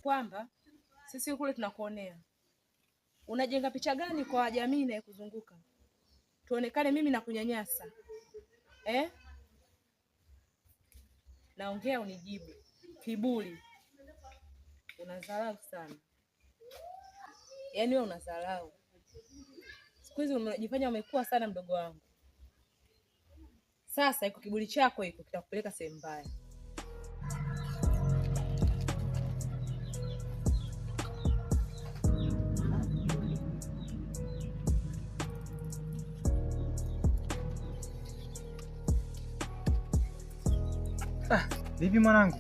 Kwamba sisi kule tunakuonea. Unajenga picha gani kwa jamii inayokuzunguka? Tuonekane mimi na kunyanyasa. Eh? Naongea unijibu. Kiburi. Unadharau sana. Yaani wewe unadharau. Siku hizi unajifanya umekuwa sana mdogo wangu. Sasa iko kiburi chako iko kitakupeleka sehemu mbaya. Vipi mwanangu?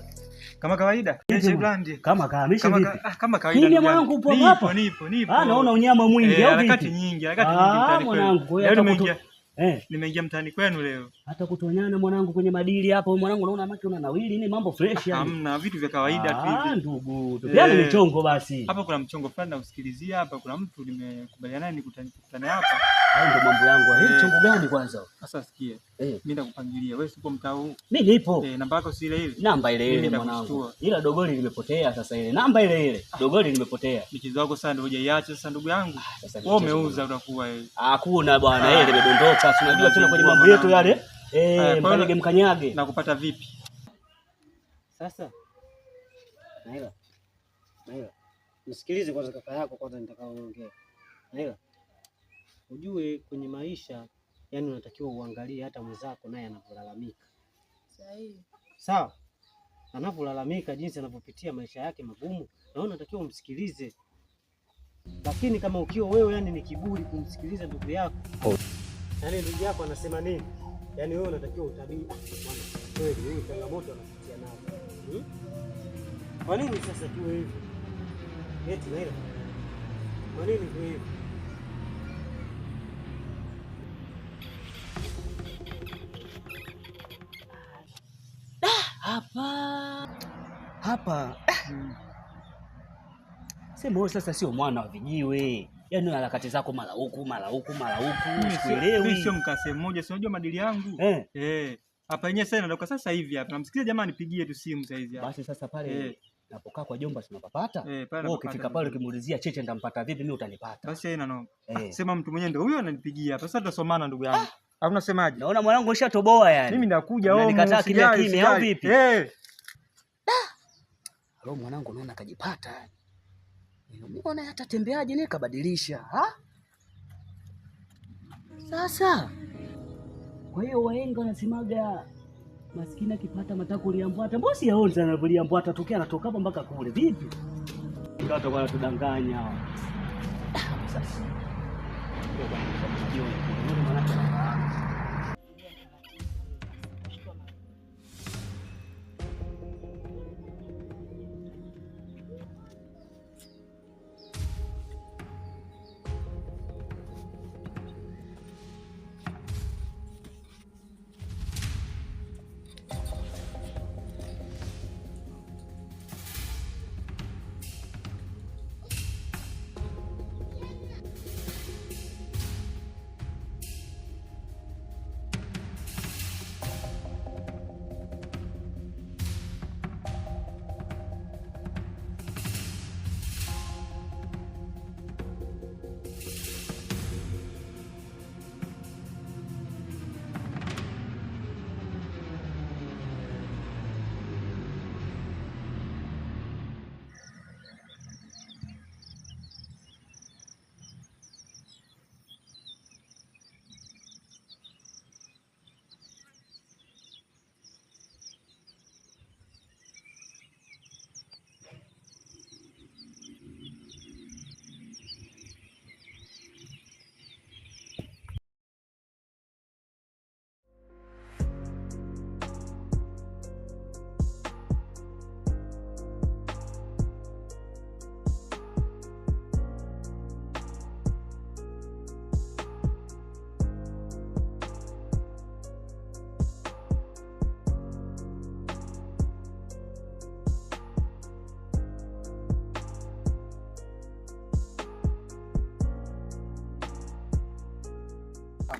Kama kawaida? Jeje Brand. Kama kaamisha Kama vipi? kama kawaida. Kimya Ndugu yangu. mwanangu, upo Nipo, hapa? Nipo, nipo. Ah, naona unyama mwingi Eh, au vipi? harakati nyingi, harakati nyingi Ah, mtaani kwenu. mwanangu, kwa hiyo Leo hata nimeingia eh, nimeingia mtaani kwenu leo. hata kutuonyana mwanangu kwenye madili hapo mwanangu, naona maki una nawili ni mambo fresh yani. Hamna vitu vya kawaida tu Ah, hivi. ndugu, tupeane Eh. michongo basi. Hapa kuna mchongo fulani nausikilizia hapa, kuna mtu nimekubaliana naye nikutane tukutane hapa. Hayo ndo mambo yangu. Eh, Eh. mchongo gani kwanza? Sasa sikia. Eh, Mimi nitakupangilia. Wewe siko mtaa huu. mimi nipo. Eh, namba yako si ile ile. Namba ile Mimi ile mwanangu. nitakushtua. Ila dogoli limepotea sasa ile. Namba ile ile. Dogoli limepotea. Michezo yako sasa ndio hujaiacha sasa ndugu yangu. Sasa Wewe michezo umeuza utakuwa wewe. Hakuna bwana, ile limedondoka. Si unajua tena kwenye mambo yetu yale. Haya, Eh, kwa hiyo mkanyage mkanyage. Na kupata vipi? Sasa Naila, Naila, nisikilize kwanza kaka yako kwanza nitakaoongea. Naila, ujue kwenye maisha yani unatakiwa uangalie hata mwenzako naye anavyolalamika. Sahihi. Sawa? Anavyolalamika jinsi anavyopitia maisha yake magumu, na wewe unatakiwa umsikilize. Lakini kama ukiwa wewe yani ni kiburi kumsikiliza ndugu yako. Yaani ndugu yako anasema nini? Yaani wewe unatakiwa utabiri, "Ah, bwana, kweli huyu changamoto anapitia nayo." Hmm? Kwa nini sasa tuwe hivyo? Eti Naila. Kwa nini tuwe hivyo? Hapa hapa sema wewe sasa sio mwana wa vijiwe, yaani harakati zako mara huku mara huku mara huku, Mimi sio sikuelewi. mimi sio mkaa sehemu moja, si unajua madili yangu. Eh, Eh, hapa yenyewe sasa natoka sasa hivi hapa. Namsikiza jamaa nipigie tu simu sasa hizi hapa. basi sasa pale Eh. napokaa kwa jomba sinapapata. Eh, pale Wewe napapata ukifika pale vizuri. ukimuulizia Cheche nitampata vipi, mimi utanipata. Basi haina noma. Eh. Sema mtu mwenyewe ndio huyo ananipigia hapa. Sasa tutasomana ndugu yangu. Au unasemaje? Naona mwanangu ushatoboa yani. Mimi nakuja wewe. Unanikataa kimya kimya au vipi? Eh. Halo mwanangu, naona kajipata. Nimeona hata tembeaje naye kabadilisha. Ha? Sasa kwa hiyo wahenga wanasemaga maskini akipata matako liambwata. Mbona si yaoni sana liambwata tokea anatoka hapa mpaka kule. Vipi? Ndio watu wanatudanganya hawa. Ah, sasa. Ndio bwana, jioni. Ndio maana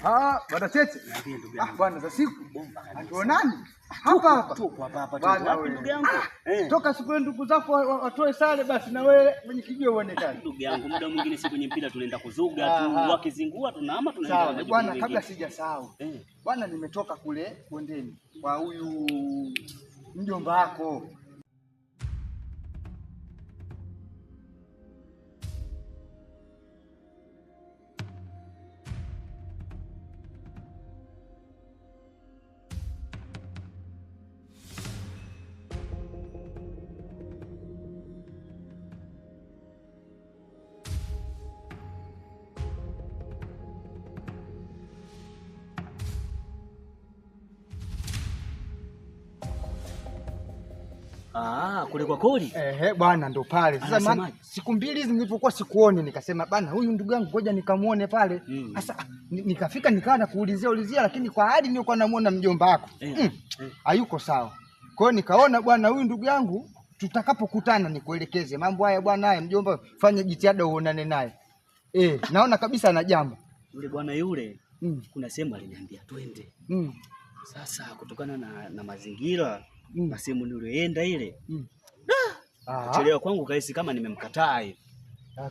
Ah, bwana Cheche. Ah, bwana za siku. Hatuonani. Hapa hapa. Tupo hapa hapa. Bwana Wapi wewe. ndugu yangu? Toka siku ile ndugu zako watoe sare basi na wewe mwenye kijio uonekane. Ndugu yangu, muda mwingine si kwenye mpira tunaenda kuzuga tu, wakizingua tunahama tunaenda Sawa, majukumu bwana, mengine. kabla sijasahau. Bwana, nimetoka kule bondeni kwa huyu mjomba wako. Ah, kule kwa Koli. Ehe, bwana ndo pale. Sasa maana siku mbili hizi nilipokuwa sikuoni nikasema bana huyu ndugu yangu ngoja nikamuone pale. Sasa nikafika nikawa nakuulizia ulizia lakini kwa hali nilikuwa namuona mjomba wako. Hayuko sawa. Kwa hiyo nikaona bwana huyu ndugu yangu tutakapokutana nikuelekeze mambo haya bwana, haya mjomba, fanya jitihada uonane naye. Naona kabisa ana jambo. Yule bwana yule kuna sehemu aliniambia twende. Sasa kutokana na mazingira na sehemu niliyoenda ile kuchelewa kwangu kahisi kama nimemkataa hivi.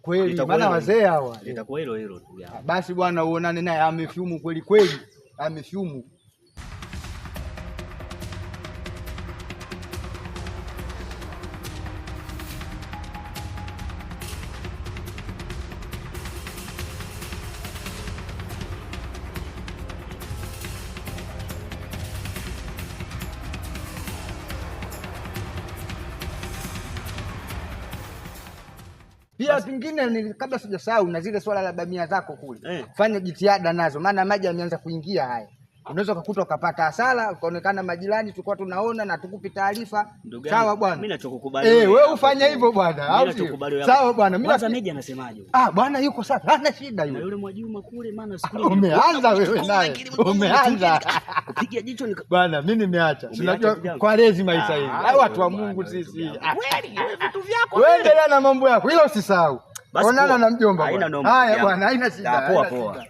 Kweli maana wazee hawa. Litakuwa hilo hilo ndugu yangu. Basi bwana uonane naye, amefyumu kweli kweli, amefyumu. Pia kingine kabla sijasahau na zile swala la bamia zako kule. Fanya jitihada nazo maana maji yameanza kuingia haya. Unaweza kukuta ukapata hasara, ukaonekana majirani tulikuwa tunaona na tukupi taarifa. Sawa bwana. Mimi nachokukubali. Wewe ufanye hivyo bwana. Mimi nachokubali. Sawa bwana. Mimi kwanza Meja anasemaje? Ah, bwana yuko sawa. Hana shida yule. Na yule Mwajuma kule maana siku umeanza wewe naye. Umeanza. Kupiga jicho ni bwana, mimi nimeacha. Unajua kwa lezi maisha hivi. Hao watu wa Mungu sisi. Kweli wewe vitu vyako. Wewe endelea na mambo yako. Ila usisahau. Onana na mjomba bwana. Haya bwana, haina shida. Poa poa.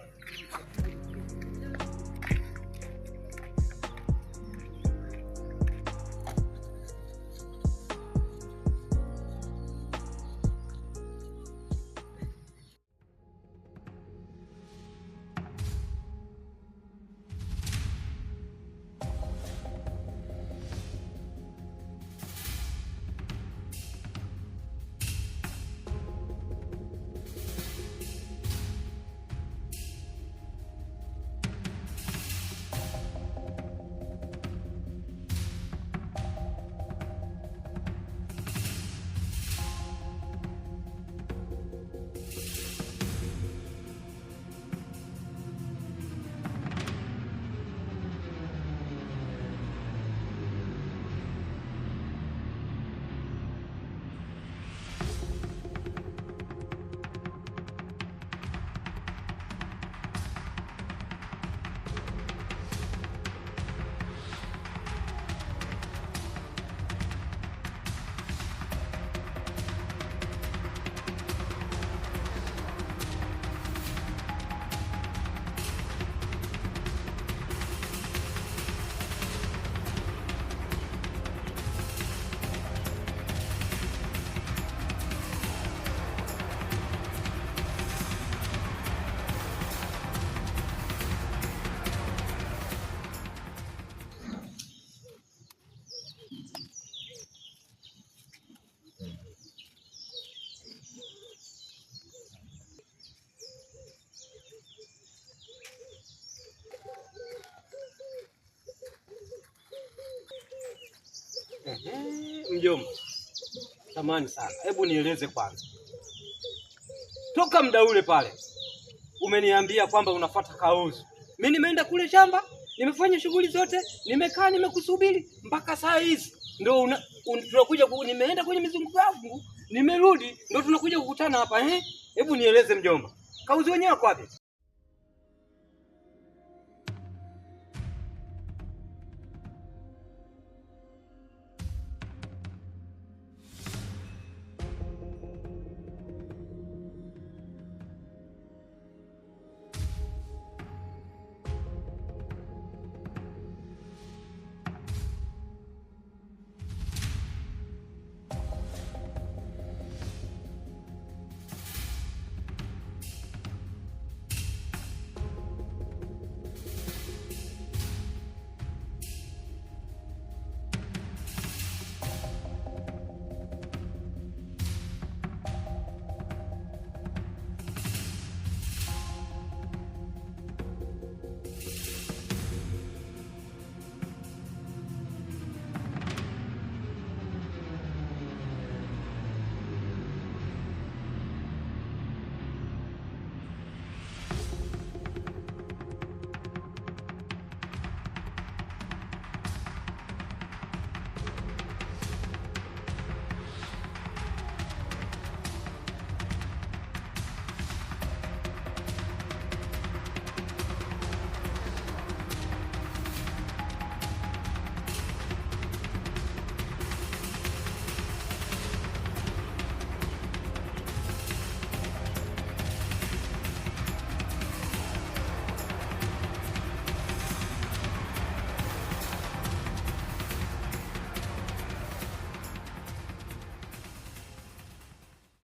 Mjomba, samahani sana, hebu nieleze kwanza. Toka muda ule pale umeniambia kwamba unafuata kauzu. Mimi nimeenda kule shamba, nimefanya shughuli zote, nimekaa nimekusubiri mpaka saa hizi ndio tunakuja, nimeenda kwenye mizunguko yangu, nimerudi ndio tunakuja kukutana hapa eh? Hebu nieleze mjomba, kauzu wenyewe wako wapi?